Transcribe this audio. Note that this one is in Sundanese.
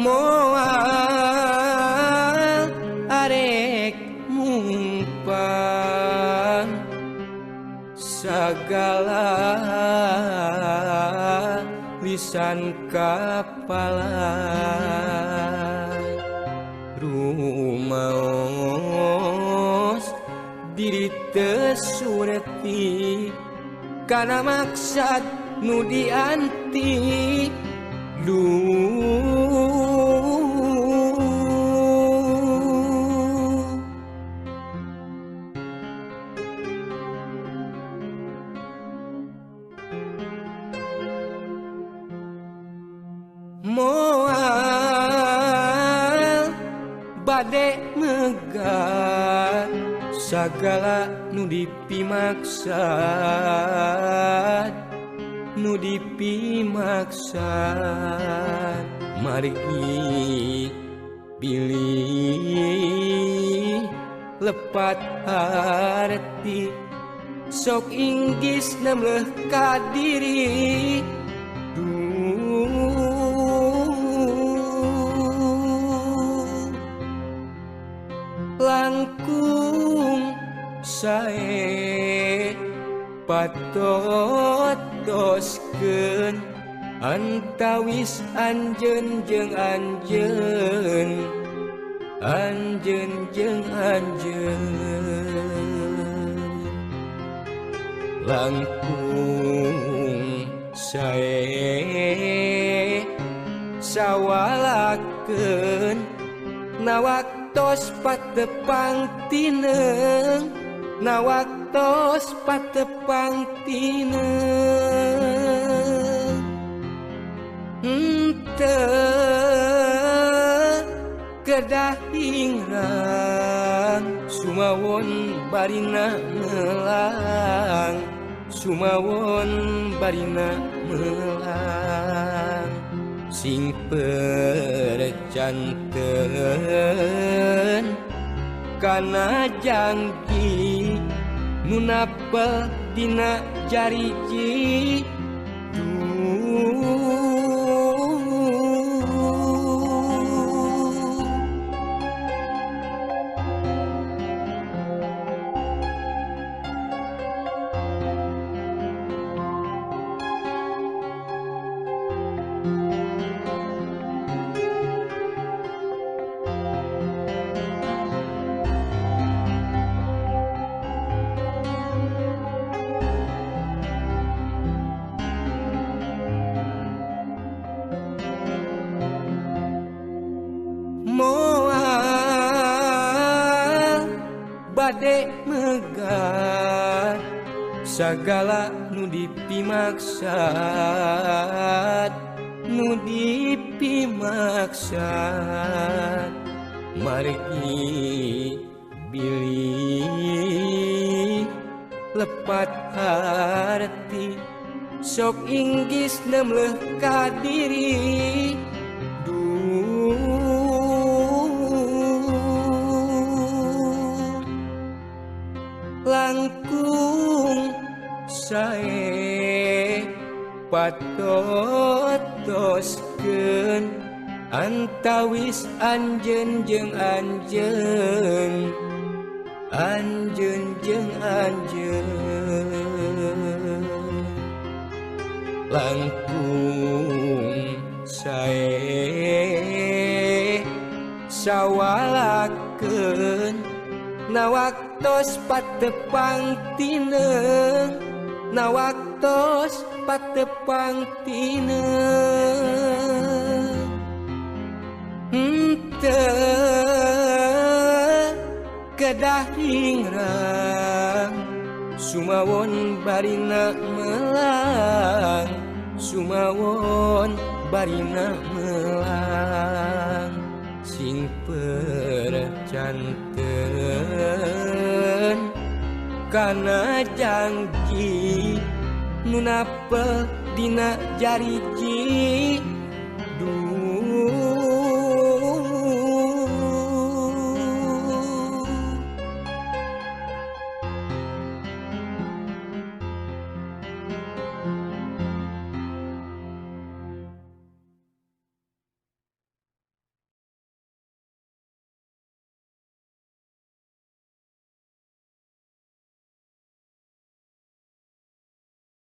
Moal arek mumpang sagala lisan kapala rumaos diri teu sureti kana maksad nu dianti Moal bade megat sagala nu dipimaksad nu dipimaksad margi bilih lepat harti sok inggis nemleh ka diri langkung sae patotoskeun antawis anjeun jeung anjeun anjeun jeung anjeun langkung sae sawalakeun nawaktos patepang tineng nawaktos patepang tineng henteu kedah hingrang sumawon barina melang sumawon barina melang sing percanten kana jangki nu napel dina jariji Moal bade megat sagala nu dipimaksad nu dipimaksad margi bilih lepat harti sok inggis nemleh ka diri langkung sae patotoskeun antawis anjeun jeung anjeun anjeun jeung anjeun langkung sae sawalakeun nawaktos patepang tineng nawaktos patepang tineng henteu kedah hingrang sumawon barina melang sumawon barina melang sing percanten kana jangki nu napel dina jariji.